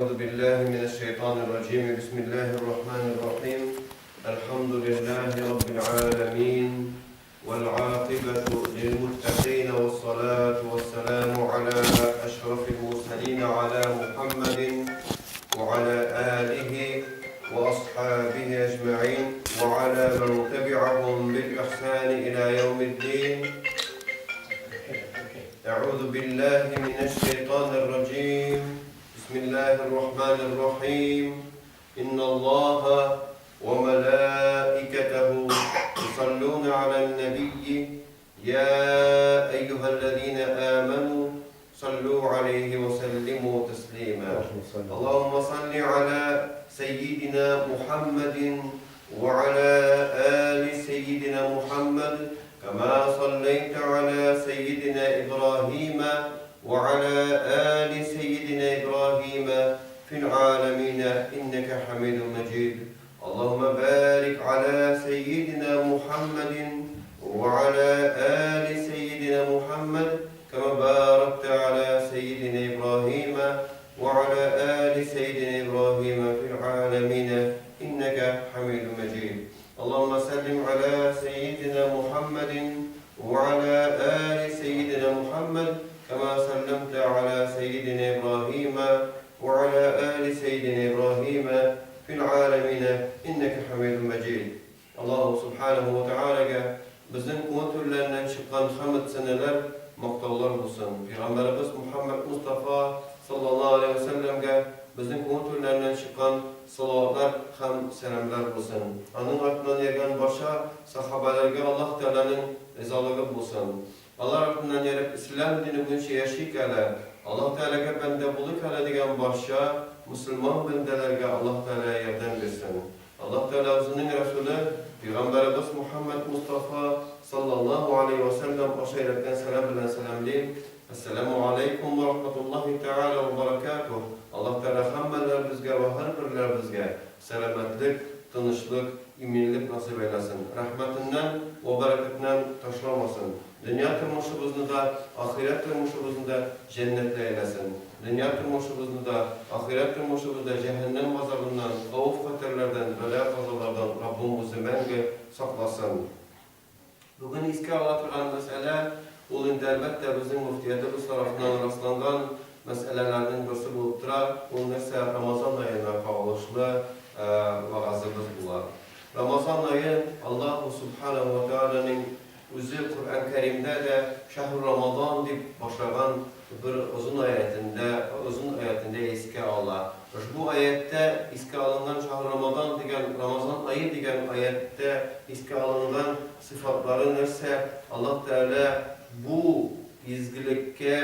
أعوذ بالله من الشيطان الرجيم بسم الله الرحمن الرحيم الحمد لله رب العالمين والعاقبة للمتقين والصلاة والسلام على أشرف المرسلين على محمد وعلى آله وأصحابه أجمعين وعلى من تبعهم بالإحسان إلى يوم الدين أعوذ بالله من الشيطان الرجيم بسم الله الرحمن الرحيم إن الله وملائكته يصلون على النبي يا أيها الذين آمنوا صلوا عليه وسلموا تسليما اللهم صل على سيدنا محمد وعلى آل سيدنا محمد كما صليت على سيدنا إبراهيم وعلى آل سيدنا إبراهيم في العالمين إنك حميد مجيد اللهم بارك على سيدنا محمد وعلى آل سيدنا محمد كما باركت على سيدنا إبراهيم وعلى آل سيدنا إبراهيم في العالمين إنك حميد مجيد اللهم سلم على سيدنا محمد وعلى آل سيدنا محمد كما سلمت على سيدنا إبراهيم وعلى آل سيدنا إبراهيم في العالمين إنك حميد مجيد Аллаһу Субханаһу ва Тәгаләгә безнең күңел түрләреннән чыккан хәмд-сәнәләр, мактаулар булсын. Пәйгамбәребез Мухәммәд Мостафа саллаллаһу алейһи вә сәлләмгә безнең күңел түрләреннән чыккан салаватлар һәм сәламләр булсын. Аның артыннан йөргән барча сахабәләргә Аллаһ Тәгаләнең ризалыгы булсын. Алар артыннан йөреп Ислам дине буенча яшик әле, Аллаһ Тәгаләгә бәндә булыйк әле дигән барча мөселман бәндәләргә Аллаһ Тәгалә ярдәм бирсен. Аллаһ Тәгалә Үзенең Рәсүле, Пәйгамбәребез Мухәммәд Мостафа, саллаллаһу алейһи вә сәлләм, аша өйрәткән сәлам белән сәламлим, Әссәләмү алейкум вә рахматуллаһи тәгалә вә бәрәкәтүһ. Аллаһ Тәгалә һәммәләребезгә вә һәрберләребезгә сәламәтлек, тынычлык, иминлек насыйп әйләсен, рәхмәтеннән вә бәрәкәтеннән ташламасын, дөнья тормышыбызны да, ахирәт тормышыбызны да җәннәтле әйләсен. Дөнья тормышыбызны да, ахирәт тормышыбызны да җәһәннәм газабыннан, хәвеф-хәтәрләрдән, бәла-казалардан Раббым үзе мәңге сакласын. Бүген искә ала торган мәсьәлә, ул инде, әлбәттә, безнең мөфтиятебез тарафыннан расланган мәсьәләләрнең берсе булып тора, ул нәрсә, Рамазан аена кагылышлы вәгазебез була. Рамазан аен Аллаһу Сүбхәнәһү вә Тәгаләнең Үзе Коръән Кәримдә дә Шәһрү Рамазан дип башлаган бер озын аятендә озын аятендә искә ала. Ошбу аятьтә искә алынган Шәһрү Рамазан дигән Рамазан ае дигән аятьтә искә алынган сыйфатлары нәрсә? Аллаһ Тәгалә бу изгелеккә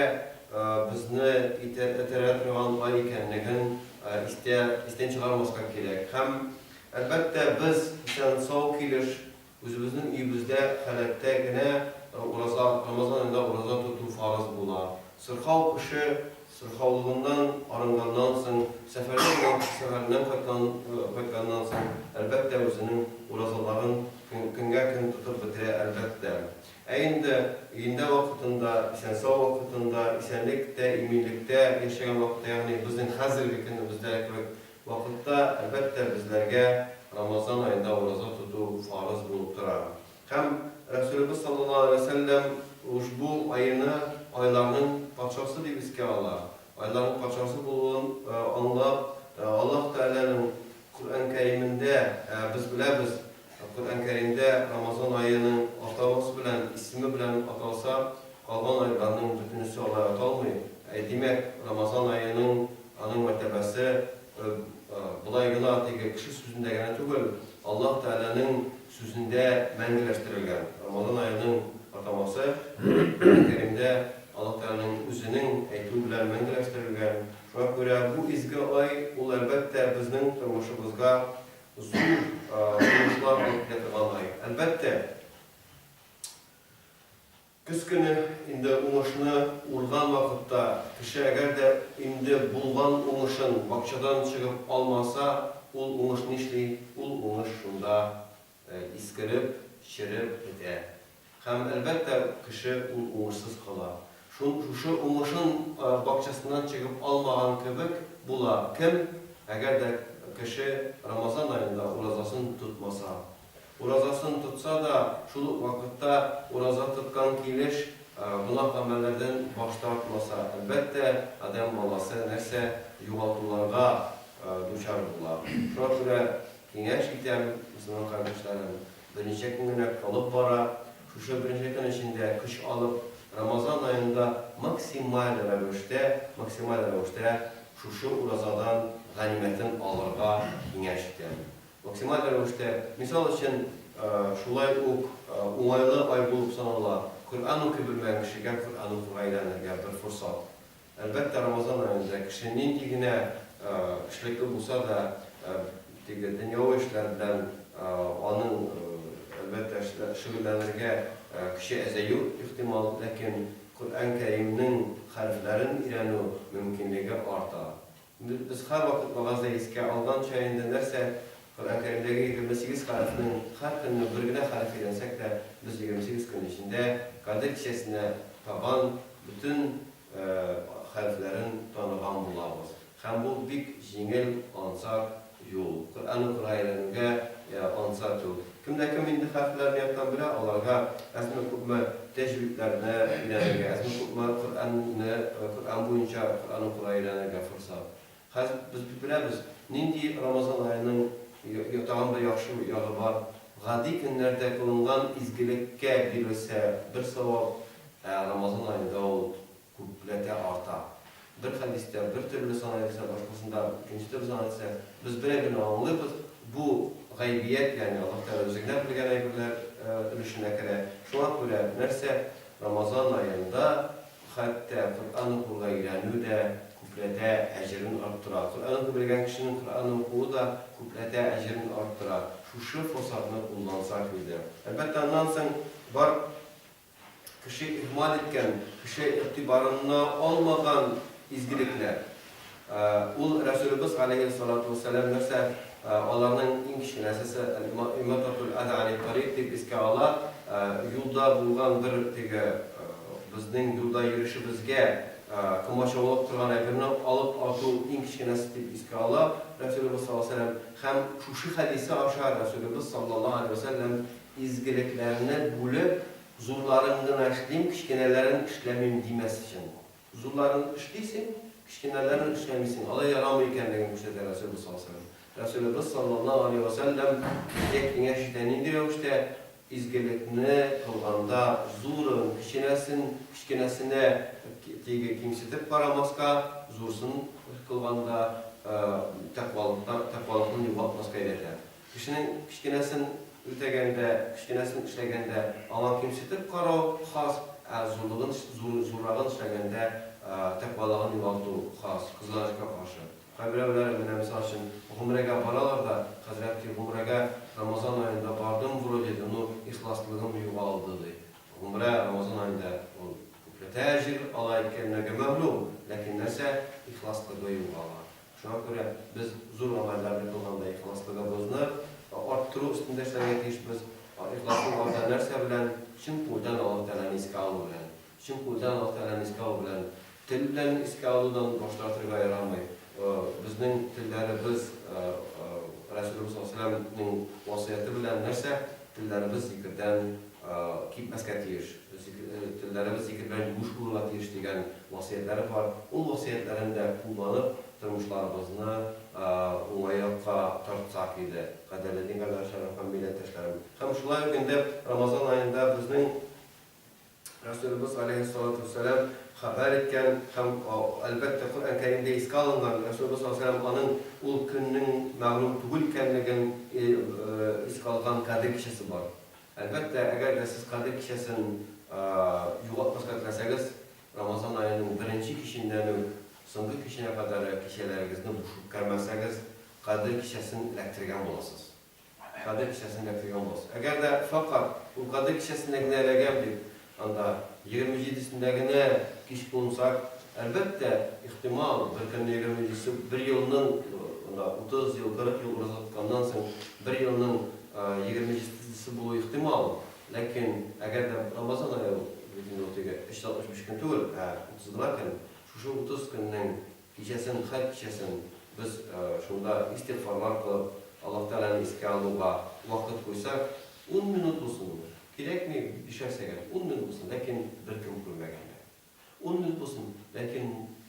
безне этәрә торган ай икәнлеген истә истән чыгармаска кирәк. Һәм, әлбәттә, без исән-сау килеш Үзебезнең өебездә халәттә генә ураза, Рамазан аенда ураза тоту фарыз була. Сырхау кеше сырхаулыгыннан арынганнан соң, сәфәрдә булган кеше сәфәреннән кайткан кайтканнан соң, әлбәттә, үзенең уразаларын көнгә көн тотып бетерә, әлбәттә. Ә инде өендә вакытында, исән-сау вакытында, исәнлектә, иминлектә яшәгән вакытта, ягъни безнең хәзерге көнебездә кебек Вакытта, әлбәттә, безләргә Рамазан аенда ураза тоту фарыз булып тора. Һәм Рәсүлебез саллаллаһу галәйһи вә сәлләм ушбу аены айларның патшасы дип искә ала. Айларның патшасы булуын аңлап, Аллаһ Тәгаләнең Коръән Кәримендә, без беләбез, Коръән Кәримдә Рамазан аеның атамасы белән, исеме белән аталса, калган айларның бөтенесе алай аталмый. Димәк, Рамазан аеның аның мәртәбәсе болай гына теге кеше сүзендә генә түгел, Аллаһ Тәгаләнең сүзендә мәңгеләштерелгән. Рамазан аеның атамасы Коръән Кәримдә Аллаһ Тәгаләнең үзенең әйтүе белән мәңгеләштерелгән. Шуңа күрә бу изге ай ул, әлбәттә, безнең тормышыбызга зур уңышлар алып килә торган ай. Әлбәттә, көз көне инде уңышны урган вакытта кеше әгәр дә инде булган уңышын бакчадан чыгып алмаса, ул уңыш нишли? Ул уңыш шунда искереп, череп бетә. Һәм, әлбәттә, кеше ул уңышсыз кала. Шун шушы уңышын бакчасыннан чыгып алмаган кебек. була. Кем? Әгәр дә кеше Рамазан аенда уразасын тотмаса. Уразасын тотса да, шул ук вакытта ураза тоткан килеш гөнаһ гамәлләрдән баш тартмаса, әлбәттә, адәм баласы нәрсә югалтуларга дучар була. Шуңа күрә киңәш итәм, мөселман кардәшләрем, берничә көн генә калып бара, шушы берничә көн эчендә көч алып, Рамазан аенда максималь рәвештә, максималь рәвештә шушы уразадан ганимәтен алырга киңәш итәм. Максималь рәвештә, мисал өчен, шулай ук уңайлы ай булып санала, Коръән укый белмәгән кешегә Коръән укырга өйрәнергә бер форсат. Әлбәттә, Рамазан аенда кеше нинди генә эшлекле булса да, теге дөньяви эшләр белән аның, әлбәттә, шөгыльләнергә көче әзәю ихтимал, ләкин Коръән Кәримнең хәрефләрен өйрәнү мөмкинлеге арта. Без һәрвакыт вәгазьдә искә алганча инде нәрсә, Коръән Кәримдәге 28 хәрефнең һәр көнне бер генә хәреф өйрәнсәк тә, без 28 көн эчендә Кадер кичәсенә табан бөтен хәрефләрен таныган булабыз. Һәм бу бик җиңел, ансат юл. Коръән укырга өйрәнүгә ансат юл. Кем дә кем инде хәрефләрне яттан белә, аларга әзме-күпме тәҗвидләрне өйрәнергә, әзме-күпме Коръәнне, Коръән буенча Коръән укырга өйрәнергә форсат. Хәзер без бит беләбез, нинди Рамазан аеның тагын бер яхшы ягы бар, гади көннәрдә кылынган изгелеккә бирелсә бер савап, ә Рамазан аенда ул күпләтә арта. Бер хәдистә бер төрле сан әйтелсә, башкасында икенче төрле сан әйтелсә, без бер әйберне аңлыйбыз, бу гайбият, ягъни Аллаһ Тәгалә үзе генә белгән әйберләр өлешенә керә. Шуңа күрә нәрсә, Рамазан аенда хәтта Коръән укырга өйрәнү дә күпләтә әҗерен арттыра. Коръән укый белгән кешенең Коръән укуы да күпләтә әҗерен арттыра. Шушы форсатны куллансак иде. Әлбәттә, аннан соң бар Кеше иһмаль иткән, кеше игътибарына алмаган изгелекләр. Ул Рәсүлебез галәйһиссалату вәссәлам нәрсә, аларның иң кечкенәсесе әл-имататул әза ани тарик дип искә ала, юлда булган бер теге безнең юлда йөрешебезгә комачаулап торган әйберне алып ату иң кечкенәсе дип искә ала Рәсүлебез саллаллаһу галәйһи вәсәлләм. Һәм шушы хәдисе аша Рәсүлебез саллаллаһу галәйһи вәсәлләм Изгелекләрне бүлеп, зурларын гына эшлим, кечкенәләрен эшләмим димәс өчен. Зурларын эшлисең, кечкенәләрен эшләмисең, алай ярамый икәнлеген күрсәтә Рәсүлебез саллаллаһу галәйһи ва сәлләм. Рәсүлебез саллаллаһу галәйһи ва сәлләм безгә киңәш итә нинди рәвештә? Изгелекне кылганда зурын, кеченәсен, кечкенәсенә теге кимсетеп карамаска, зурсын кылганда тәкъвалыктан, тәкъвалыкны югалтмаска өйрәтә. Кешенең кечкенәсен үтәгәндә, кечкенәсен эшләгәндә аңа кимсетеп карау хас, ә зурлыгын, зур, зуррагын эшләгәндә тәкъвалыгын югалту хас, кызганычка каршы. Кайберәүләр, менә мисал өчен, гомрәгә баралар да, хәзрәт, ди, гомрәгә Рамазан аенда бардым вроде, ди, но ихласлыгым югалды, ди. Гомрә Рамазан аенда ул күпләтә әҗер ала икәнлеге мәгълүм, ләкин нәрсә, ихласлыгы югала. Шуңа күрә без зур гамәлләрне кылганда ихласлыгыбызны арттыру өстендә эшләргә тиешбез. Ихласлык арта нәрсә белән? Чын күңелдән Аллаһ Тәгаләне искә алу белән. Чын күңелдән Аллаһ Тәгаләне искә алу белән. Тел белән искә алудан баш тартырга ярамый. Безнең телләребез Рәсүлебез саллаллаһу галәйһи ва сәлләмнең васыяте белән нәрсә? Телләребез зикердән кипмәскә тиеш. Телләребез зикер белән юеш булырга тиеш дигән васыятьләре бар. Ул васыятьләрен дә кулланып, тормышларыбызны уңай якка тартсак иде, кадерле дин кардәшләрем һәм милләттәшләрем. Һәм шулай ук инде Рамазан аенда безнең Рәсүлебез галәйһиссалату вәссәлам хәбәр иткән һәм, әлбәттә, Коръән Кәримдә искә алынган, Рәсүлебез саллаллаһу галәйһи вәсәлләм аның ул көннең мәгълүм түгел икәнлеген искә алган Кадер кичәсе бар. Әлбәттә, әгәр дә сез Кадер кичәсен югалтмаска теләсәгез, Рамазан аеның беренче киченнән үк соңгы киченә кадәр кичәләрегезне буш үткәрмәсәгез, Кадер кичәсен эләктергән буласыз. Кадер кичәсен эләктергән буласыз. Әгәр дә фәкать ул Кадер кичәсенә генә эләгәм дип, анда 27-сендә генә кич кунсак, әлбәттә, ихтимал, бер көнне 27-се, бер елның, анда 30 ел, 40 ел ураза тотканнан соң, бер елның 27-се булуы ихтимал. Ләкин әгәр дә Рамазан ае ул бит инде ул теге 365 көн түгел, ә 30 гына көн. Шушы 30 көннең. Кичәсен, һәр кичәсен без шунда истигъфарлар кылып, Аллаһ Тәгаләне искә алуга вакыт куйсак, ун минут булсын ул, кирәкми бишәр сәгать, ун минут булсын, ләкин беркем күрмәгәндә. Ун минут булсын, ләкин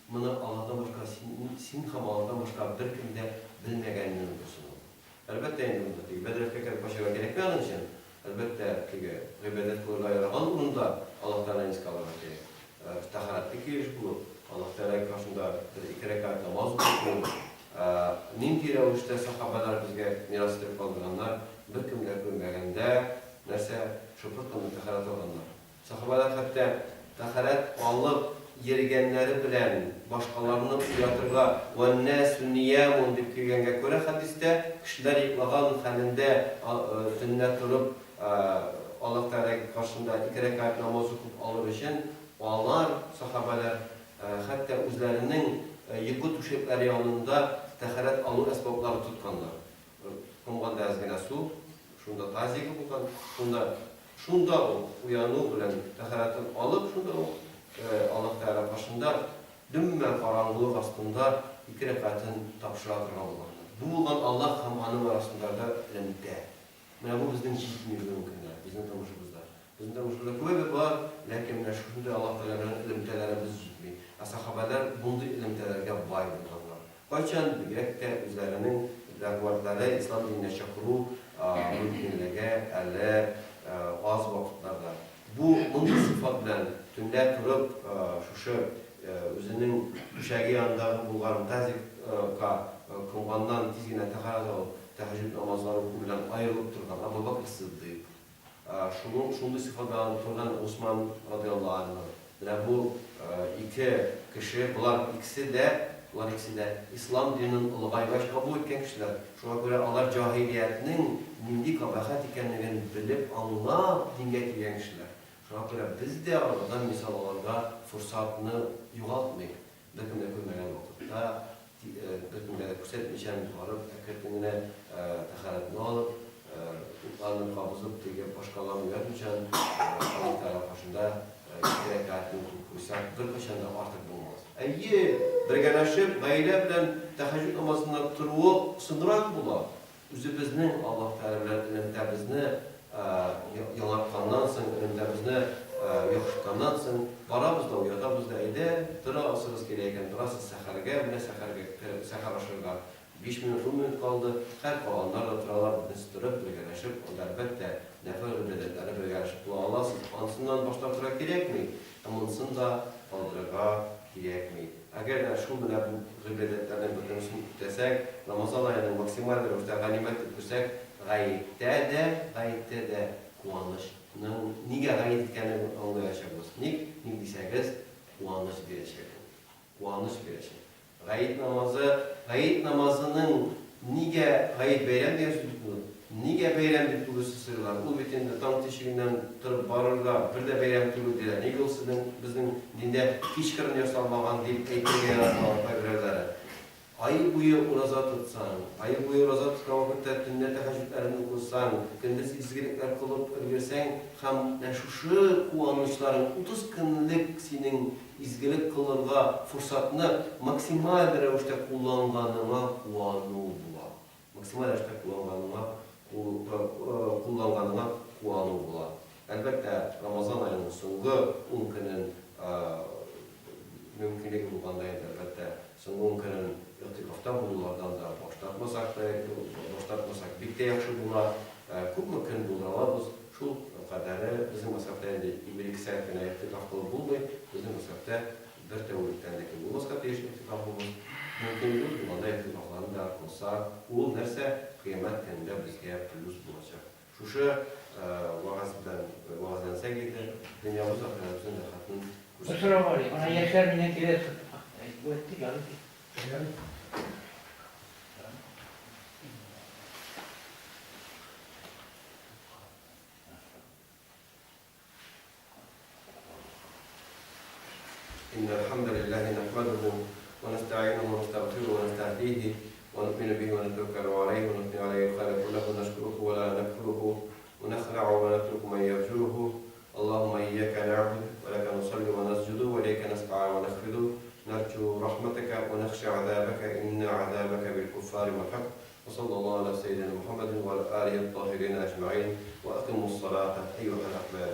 моны Аллаһтан башка син, син һәм Аллаһтан башка беркем дә белмәгән минут булсын ул. Әлбәттә инде монда теге бәдрәфкә кереп качарга кирәкми аның өчен. Әлбәттә, теге гыйбадәт кылырга яраган урында Аллаһ Тәгаләне искә алырга кирәк. Тәһарәтле килеш булып, Аллаһ Тәгалә каршында бер-ике рәкәгать намаз укып кую. Нинди рәвештә сәхабәләр безгә мирас итеп калдырганнар, беркем дә күрмәгәндә, нәрсә, шыпырт кына тәһарәт алганнар. Сәхабәләр хәтта тәһарәт алып йөргәннәре белән башкаларны уятырга вәннәсү ниямун дип килгәнгә күрә хәдистә, кешеләр йоклаган хәлендә төнлә торып Аллаһ Тәгалә каршында ике рәкәгать намаз укып алыр өчен алар, сәхабәләр, хәтта үзләренең йокы түшәкләре янында тәһарәт алу әсбаплары тотканнар. Комганда әз генә су, шунда тазигы булган, шунда шунда ук уяну белән тәһарәтен алып, шунда ук Аллаһ Тәгалә каршында дөммә караңгылык астында ике рәкәгатен тапшыра торган булганнар. Бу булган Аллаһ һәм аның арасындагы элемтә. Менә бу безнең җитми бүгенге көндә, безнең тормышыбызда. Безнең тормышыбызда күп әйбер бар, ләкин менә шушындый Аллаһ Тәгалә белән элемтәләребез җитми. Ә сәхабәләр мондый элемтәләргә бай булганнар. Кайчан, бигрәк тә үзләренең дәгъватлары ислам диненә чакыру мөмкинлеге әле аз вакытларда. Бу мондый сыйфат белән төнлә торып шушы үзенең түшәге янындагы булган тазикка комганнан тиз генә тәһарәт алып, тәһәҗҗүд намазлары уку белән аерылып торган Абу Бәкр Сиддыйк, Шуның шундый сыйфатларын торган Госман радыяллаһу анһу. Менә бу ике кеше, болар икесе дә, болар икесе дә ислам динен олыгайгач кабул иткән кешеләр. Шуңа күрә алар җаһилиятнең нинди кабахәт икәнлеген белеп, аңлап дингә килгән кешеләр. Шуңа күрә без дә алардан мисал алырга форсатны югалтмыйк. Беркем дә күрмәгән вакытта, беркемгә дә күрсәтмичә барып, әкертен генә тәһарәтне алып, утларны кабызып, теге башкаларны уятмыйча, Аллаһ Тәгалә каршында ике рәкәгатьне укып куйсак, беркайчан да артык булмас. Әйе, бергәләшеп, гаилә белән тәһәҗҗүд намазына торуы соңрак була. Үзебезнең Аллаһ Тәгалә белән элемтәбезне яңартканнан соң, элемтәбезне яхшыртканнан соң, барабыз да уятабыз да, әйдә, тора алсыгыз килә икән, торасыз сәхәргә, менә сәхәргә, сәхәр ашарга биш минут, ун минут калды, хәр, калганнар да торалар, бөтенесе торып, бергәләшеп, анда, әлбәттә, нәфел гыйбадәтләре бергәләшеп кыла аласыз, ансыннан баш тартырга кирәкми, ә монысын да калдырырга кирәкми. Әгәр дә шул менә бу гыйбадәтләрнең бөтенесен үтәсәк, Рамазан аеның максималь рәвештә ганимәт дип күрсәк, гаеттә дә, гаеттә дә куанычның нигә гает икәнен аңлаячакбыз. Ник? Ник дисәгез, куаныч бирәчәк ул. Куаныч бирәчәк. Гает намазы, гает намазының нигә гает бәйрәм дигән сүз бит ул. Нигә бәйрәм дип күбесе сорыйлар. Ул бит инде таң тишегеннән торып барырга бер дә бәйрәм түгел диләр. Нигә ул сезнең, безнең диндә кичкырын ясалмаган дип әйтергә яраталар кайберәүләре. Ай буе ураза тотсаң, ай буе ураза тоткан вакытта төнлә тәһәҗҗүдләрен укысаң, көндез изгелекләр кылып өлгерсәң һәм менә шушы куанычларың 30 көнлек синең изгелек кылырга форсатны максималь рәвештә кулланганыңа куану була. Максималь рәвештә кулланганыңа кулланганыңа куану була. Әлбәттә, Рамазан аеның соңгы ун көнен мөмкинлеге булганда инде, әлбәттә, соңгы ун көнен игътикафта булулардан да баш тартмасак та, баш тартмасак бик тә яхшы була. Күпме көн булдыра алабыз, шул кадәре. Безнең мәзһәбтә инде бер-ике сәгать кенә игътикаф кылып булмый. Безнең мәзһәбтә бер тәүлектән дә ким булмаска тиеш игътикафыбыз. Мөмкинлегебез булганда игътикафларны да кылсак, ул нәрсә, кыямәт көнендә безгә плюс булачак. Шушы вәгазь белән вәгазьләнсәк иде, дөньябыз, ахирәтебезнең рәхәтен Бер күрсәк. Сорау бар иде. Менә яшьләр миннән килә әйтте, ярый ди. إن الحمد لله نحمده ونستعينه ونستغفره ونستهديه ونؤمن به ونتوكل عليه ونثني عليه الخير كله ونشكره ولا نكفره ونخلع ونترك من يفجره اللهم إياك نعبد ولك نصلي ونسجد وإليك نسعى ونخفض. نرجو رحمتك ونخشى عذابك إن عذابك بالكفار ملحق. وصلى الله على سيدنا محمد وعلى آله الطاهرين أجمعين. وأقموا الصلاة أيها الأحباب.